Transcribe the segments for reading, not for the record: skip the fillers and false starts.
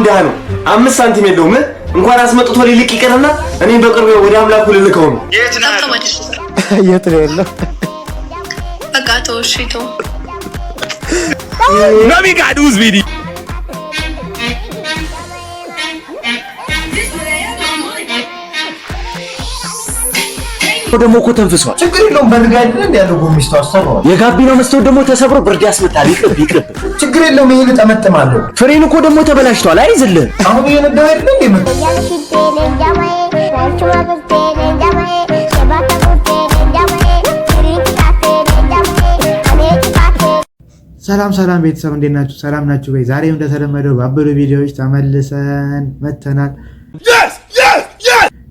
ድሃ ነው። 5 ሳንቲም የለውም። እንኳን አስመጥቶ ሊልቅ ይቅርና እኔም በቅርቡ ወደ አምላኩ ልልከው ነው። የት ነው ያለው? የት ነው ያለው? በቃ ተው፣ እሺ ተው። No me got video. ደግሞ እኮ ተንፍሷል። ችግር የለውም። በርጋ አይደል እንደ ያለው ጎሚስቶ አሰራዋል። የጋቢናው መስታወት ደግሞ ተሰብሮ ብርድ ያስመታል። ይቅርብ ይቅርብ። ችግር የለውም። ይሄን እጠመጥማለሁ። ፍሬን እኮ ደግሞ ተበላሽቷል። አይዝልህም። አሁን እየነዳሁ አይደል እንደ ሰላም ሰላም ቤተሰብ፣ እንዴት ናችሁ? ሰላም ናችሁ ወይ? ዛሬም እንደተለመደው ባበዱ ቪዲዮዎች ተመልሰን መተናል።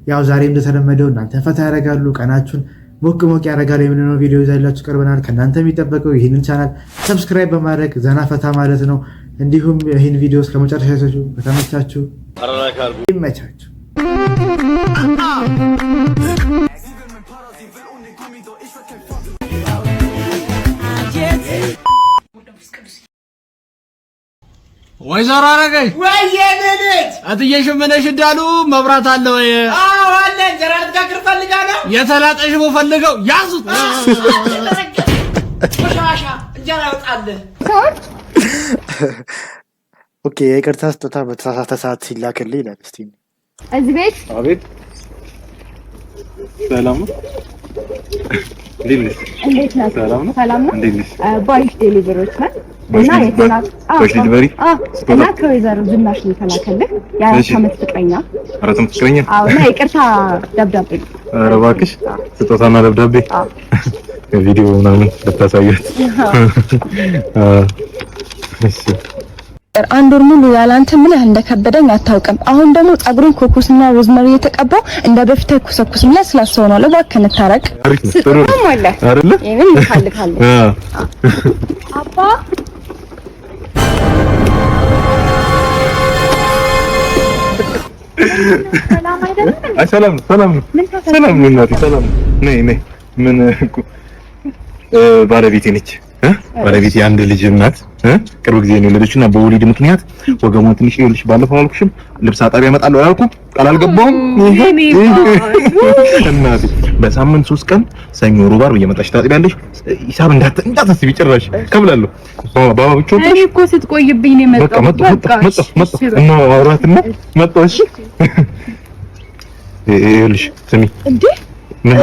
ያው ዛሬም እንደተለመደው እናንተ ፈታ ያደርጋሉ፣ ቀናችሁን ሞቅ ሞቅ ያደርጋሉ የምንለው ቪዲዮ ይዘንላችሁ ቀርበናል። ከእናንተ የሚጠበቀው ይህንን channel subscribe በማድረግ ዘና ፈታ ማለት ነው። እንዲሁም ይህን ቪዲዮ እስከ መጨረሻ አይታችሁ ከተመቻችሁ ይመቻችሁ። ወይዘሮ አረገሽ። ወይዬ ልጅ። እትዬ ሽምነሽ እንዳሉ መብራት አለ ወይ? አዎ አለ። እንጀራ ልትጋግር ፈልጋ ነው። የተላጠ ሽቦ ፈልገው ያዙት። ቆሻሻ እንጀራ ያወጣልህ። Okay፣ የይቅርታ ስጦታ በተሳሳተ ሰዓት ሲላክልህ ይላል። እስቲ። እዚህ ቤት። አቤት፣ ሰላም ነው? እንዴት ነሽ? እንዴት ነህ? ሰላም ነው? ሰላም ነው። እንዴት ነሽ? ባይሽ delivery ዎች ነን ባይሽ እና ባይሽ delivery? አዎ፣ ስጦታ? እና ከወይዘሮ ዝናሽ ነው የተላከልህ፣ የ4 ዓመት ፍቅረኛ። 4 ዓመት ፍቅረኛ? አዎ፣ እና ይቅርታ ደብዳቤ ነው። ኧረ እባክሽ፣ ስጦታና ደብዳቤ። አዎ። ቪዲዮ ምናምን ልታሳያት? እሺ። አንድ ወር ሙሉ ያላንተ ምን ያህል እንደከበደኝ አታውቅም። አሁን ደግሞ ጸጉሬን ኮኮስና rosemary የተቀባው እንደ በፊት አይኮሰኩስም። ለስላሳ ሆኗል። እባክህ እንታረቅ። አሪፍ ነው፣ ጥሩ ነው። ስጦታም አለ። አይደለ? ይሄንም እንፈልጋለን። አባ። ሰላም አይደለም እንዴ? አይ፣ ሰላም ነው፣ ሰላም ነው። ምን ተፈጠረ? ሰላም ነው እናቴ፣ ሰላም ነው። ነይ ነይ። ምን እኮ ባለቤቴ ነች እ ባለቤቴ የአንድ ልጅ እናት ቅርብ ጊዜ ነው የወለደችው እና በወሊድ ምክንያት ወገቧን ትንሽ፣ ይኸውልሽ፣ ባለፈው አልኩሽም ልብስ አጣቢ ያመጣለሁ አላልኩም? ቃል አልገባሁም? እናቴ በሳምንት 3 ቀን ሰኞ፣ ሮብ፣ ዓርብ እየመጣሽ ታጥቢያለሽ። ሂሳብ እንዳታስቢ ጭራሽ ከብላለሁ። ባባ ብቻ። እኔ እኮ ስትቆይብኝ ነው በቃ የመጣሁት። መጣሁ መጣሁ መጣሁ መጣሁ እና አውራትና መጣሁ። እሺ፣ ይኸውልሽ ስሚ። እንዴ? ምን?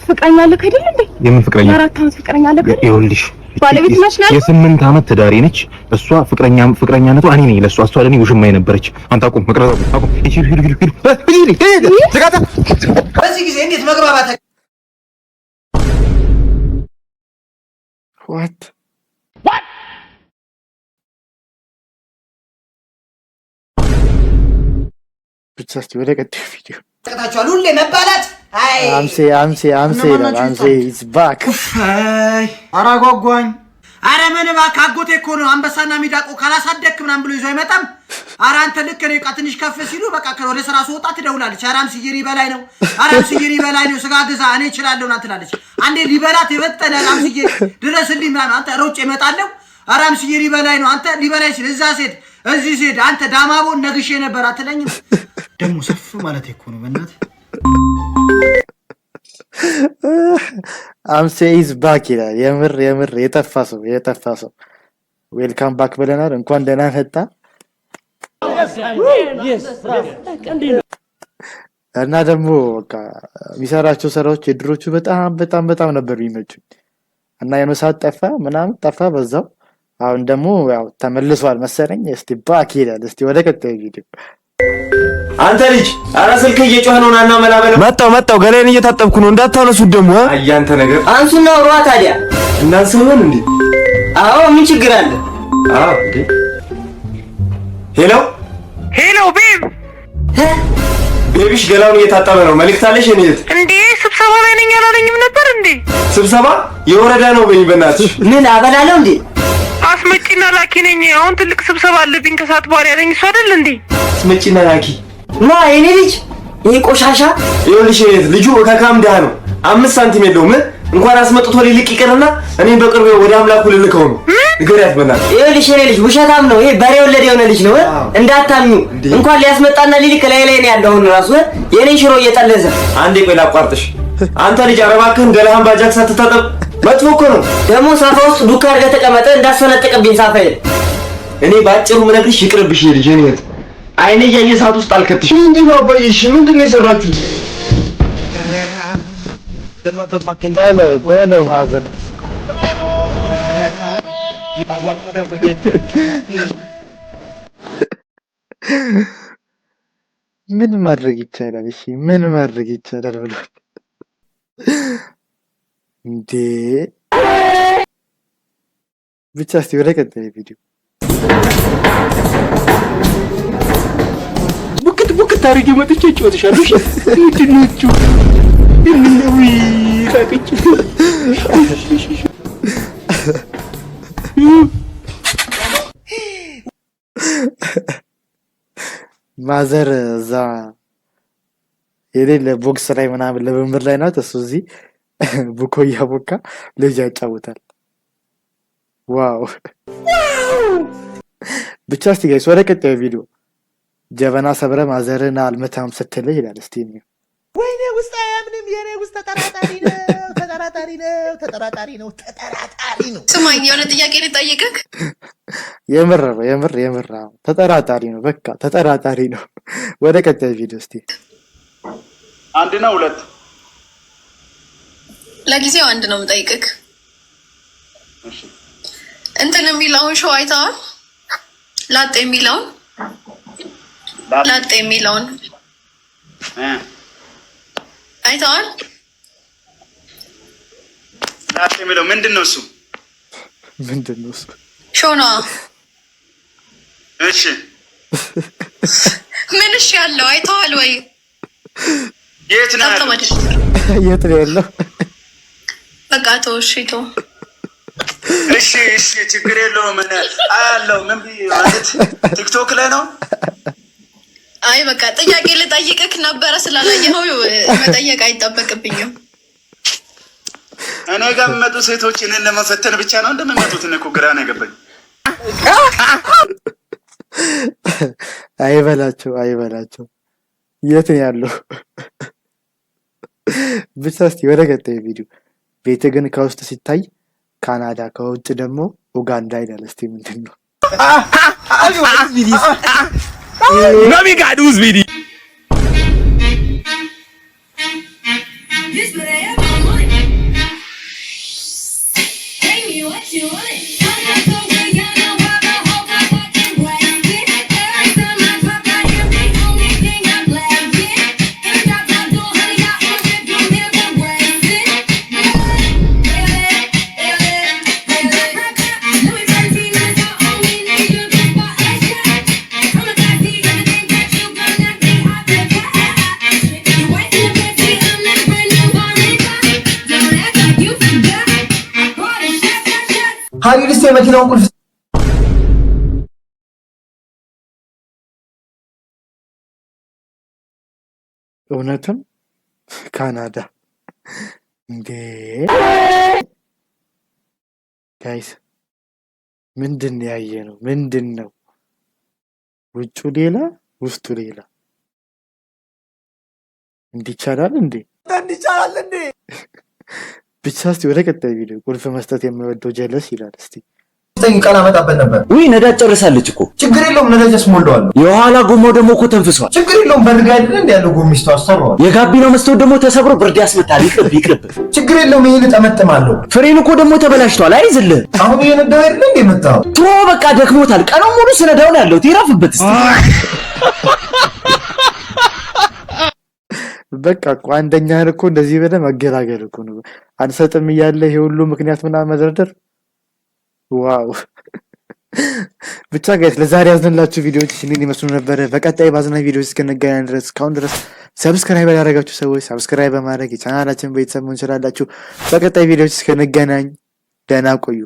ፍቅረኛ አለክ አይደል እንዴ? የምን ፍቅረኛ? የ4 ዓመት ፍቅረኛ አለክ አይደል? ይኸውልሽ ባለቤት ነች ነው ያልኩት? የ8 ዓመት ትዳሬ ነች። እሷ ፍቅረኛ ፍቅረኛነቷ እኔ ነኝ ለእሷ፣ እሷ ለእኔ ውሽማዬ ነበረች። አንተ አቁም፣ መቅረዝ አቁም፣ አቁም። ሂድ ሂድ ሂድ ሂድ ሂድ ሂድ፣ ዝጋታ። በዚህ ጊዜ እንዴት መግባባት What? ብቻ እስቲ ወደ ቀጣዩ ቪዲዮ። ያቅታችኋል? ሁሌ መባላት። አይ። አምሴ አምሴ አምሴ ይላል። አምሴ is back. አይ፣ ኧረ አጓጓኝ። ኧረ ምን እባክህ፣ አጎቴ እኮ ነው አንበሳና ሚዳቆ ካላሳደግክ ምናምን ብሎ ይዞ አይመጣም። ኧረ አንተ ልክ እኔ በቃ ትንሽ ከፍ ሲሉ በቃ ወደ ስራ ስወጣ ትደውላለች። ኧረ አምስዬ ሊበላኝ ነው፣ ኧረ አምስዬ ሊበላኝ ነው፣ ስጋ ግዛ፣ እኔ እችላለሁ ምናምን ትላለች። አንዴ ሊበላት የበጠነ አምስዬ ድረስልኝ ምናምን፣ አንተ ሮጬ እመጣለሁ። ኧረ አምስዬ ሊበላኝ ነው፣ አንተ ሊበላኝ ሲል እዛ ሴት እዚህ ሴት አንተ ዳማቦን ነግሼ ነበር አትለኝም? ደግሞ ሰፍ ማለት እኮ ነው በእናትህ። አምሴ is back ይላል። የምር የምር የጠፋ ሰው የጠፋ ሰው welcome back ብለናል። እንኳን ደህና መጣ። እና ደግሞ በቃ የሚሰራቸው ስራዎች የድሮቹ በጣም በጣም በጣም ነበር የሚመቹኝ። እና የሆነ ሰዓት ጠፋ ምናምን ጠፋ በዛው። አሁን ደግሞ ያው ተመልሷል መሰለኝ። እስቲ back ይላል። እስቲ ወደ ቀጣዩ ቪዲዮ። አንተ ልጅ፣ ኧረ ስልክህ እየጮኸ ነው። ናና መላ በለው። መጣው መጣው፣ ገላዬን እየታጠብኩ ነው። እንዳታነሱት ደግሞ። አይ፣ አንተ ነገር። አንሱና አውሯ ታዲያ። እናንሰው ይሆን እንዴ? አዎ፣ ምን ችግር አለ? አዎ እንዴ። Hello። Hello babe። Baby ሽ ገላውን እየታጠበ ነው። መልእክት አለሽ የኔ እህት? እንዴ፣ ስብሰባ ላይ ነኝ አላለኝም ነበር እንዴ? ስብሰባ የወረዳ ነው በይኝ በእናትሽ። ምን አበላለሁ እንዴ? አስመጪና ላኪ ነኝ። አሁን ትልቅ ስብሰባ አለብኝ ከሰዓት በኋላ ያለኝ እሱ አይደል እንዴ? አስመጪና ላኪ። ማ፣ የኔ ልጅ? ይሄ ቆሻሻ። ይኸውልሽ የኔ እህት፣ ልጁ እከካም ድሃ ነው። 5 ሳንቲም የለውም። እንኳን አስመጥቶ ሊልቅ ይቅርና እኔን በቅርቡ ወደ አምላኩ ልልከው ነው። ንገሪያት በእናትህ። ይኸውልሽ የኔ ልጅ ውሸታም ነው። ይሄ በሬ ወለደ የሆነ ልጅ ነው። እንዳታምኙ። እንኳን ሊያስመጣና ሊልክ ላይ ላይ ነው ያለው። አሁን ራሱ የኔን ሽሮ እየጠለዘ። አንዴ ቆይ ላቋርጥሽ። አንተ ልጅ ኧረ እባክህን ገላህን ባጃክስ አትታጠብ። መጥፎ እኮ ነው። ደግሞ ሳፋ ውስጥ ዱካ አድርገህ ተቀመጠ፣ እንዳስፈነጥቅብኝ ሳፋዬን። እኔ ባጭሩ ምነግርሽ ይቅርብሽ። ልጅ እኔ እህት አይኔ እያየ ሰዓት ውስጥ አልከትሽ። ምንድን ነው አባዬ? እሺ ምንድን ነው የሰራችሁት? ምን ማድረግ ይቻላል? እሺ ምን ማድረግ ይቻላል ብሏል እንዴ! ብቻ እስቲ ወደ ቀጣይ ቪዲዮ። ቡክት ቡክት አድርጌ መጥቼ እጫወትሻለሁ። እሺ ምንድን ነው እሱ? ምነው ሳቅች? ማዘር እዛ የሌለ ቦክስ ላይ ምናምን ልምምድ ላይ ናት። እሱ እዚህ ቡኮ እያቦካ ልጅ ያጫውታል። Wow! ብቻ እስቲ guys ወደ ቀጣዩ ቪዲዮ። ጀበና ሰብረ ማዘርን አልመታም ስትልህ ይላል። እስቲ እንየው። ወይኔ ውስጥ አያምንም። የኔ ውስጥ ተጠራጣሪ ነው፣ ተጠራጣሪ ነው፣ ተጠራጣሪ ነው፣ ተጠራጣሪ ነው። ስማኝ፣ የሆነ ጥያቄ ልጠይቅህ። የምር ነው፣ የምር የምር፣ አዎ፣ ተጠራጣሪ ነው። በቃ ተጠራጣሪ ነው። ወደ ቀጣዩ ቪዲዮ እስቲ። አንድ ነው ሁለት? ለጊዜው አንድ ነው የምጠይቅህ። እንትን የሚለውን show አይተዋል? ላጤ የሚለውን፣ ላጤ የሚለውን አይተዋል? ላጤ የሚለው ምንድን ነው እሱ? ምንድን ነው እሱ? Show ነዋ። እሺ። ምን እሺ ያለው? አይተዋል ወይ? የት ነው ያለው? የት ነው ያለው? በቃ ተው፣ እሺ ተው። እሺ እሺ፣ ችግር የለውም። አያለው። ምን ብዬ ማለት ቲክቶክ ላይ ነው? አይ በቃ ጥያቄ ልጠይቅህ ነበረ፣ ስላላየኸው መጠየቅ አይጠበቅብኝም። እኔ ጋር የሚመጡ ሴቶች እኔን ለመፈተን ብቻ ነው እንደሚመጡት? እኔ እኮ ግራ ነው የገባኝ። አይበላቸው አይበላቸው። የት ነው ያለው? ብቻ እስቲ ወደ ቀጣዩ ቪዲዮ። ቤት ግን ከውስጥ ሲታይ ካናዳ ከውጭ ደግሞ ኡጋንዳ ይላል። እስቲ ምንድን ነው? No me got video. ሀሪሪስ የመኪናውን ቁልፍ። እውነትም ካናዳ እንዴ! Guys፣ ምንድን ነው ያየ ነው? ምንድን ነው? ውጩ ሌላ ውስጡ ሌላ። እንዲቻላል እንዴ? እንዲቻላል እንዴ? ብቻ እስቲ ወደ ቀጣይ ቪዲዮ። ቁልፍ መስጠት የማይወደው ጀለስ ይላል። እስቲ። ቃል አመጣበት ነበር። ውይ ነዳጅ ጨርሳለች እኮ። ችግር የለውም፣ ነዳጅ አስሞላዋለሁ። የኋላ ጎማው ደግሞ እኮ ተንፍሷል። ችግር የለውም፣ በርጋ አይደለ እንደ ያለው ጎሚስቶ አሰራዋለሁ። የጋቢናው መስታወት ደግሞ ተሰብሮ ብርድ ያስመታል። ይቅርብ ይቅርብ። ችግር የለውም፣ ይሄን እጠመጥማለሁ። ፍሬን እኮ ደግሞ ተበላሽቷል። አይዝልህ። አሁን እየነዳሁ አይደለ እንደ የመጣኸው? ትሮ በቃ ደክሞታል። ቀኑን ሙሉ ስነዳው ነው ያለሁት። ይረፍበት እስቲ። በቃ እኮ አንደኛህን እኮ እንደዚህ ብለህ መገላገል እኮ ነው። አንሰጥም እያለ ይሄ ሁሉ ምክንያት ምናምን መደርደር፣ wow! ብቻ guys፣ ለዛሬ ያዝንላችሁ ቪዲዮዎች ይህንን ይመስሉ ነበረ። በቀጣይ በአዝናኝ ቪዲዮዎች እስክንገናኝ ድረስ እስካሁን ድረስ subscribe ያላደረጋችሁ ሰዎች subscribe በማድረግ የቻናላችን ቤተሰብ መሆን ትችላላችሁ። በቀጣይ ቪዲዮዎች እስክንገናኝ ደህና ቆዩ።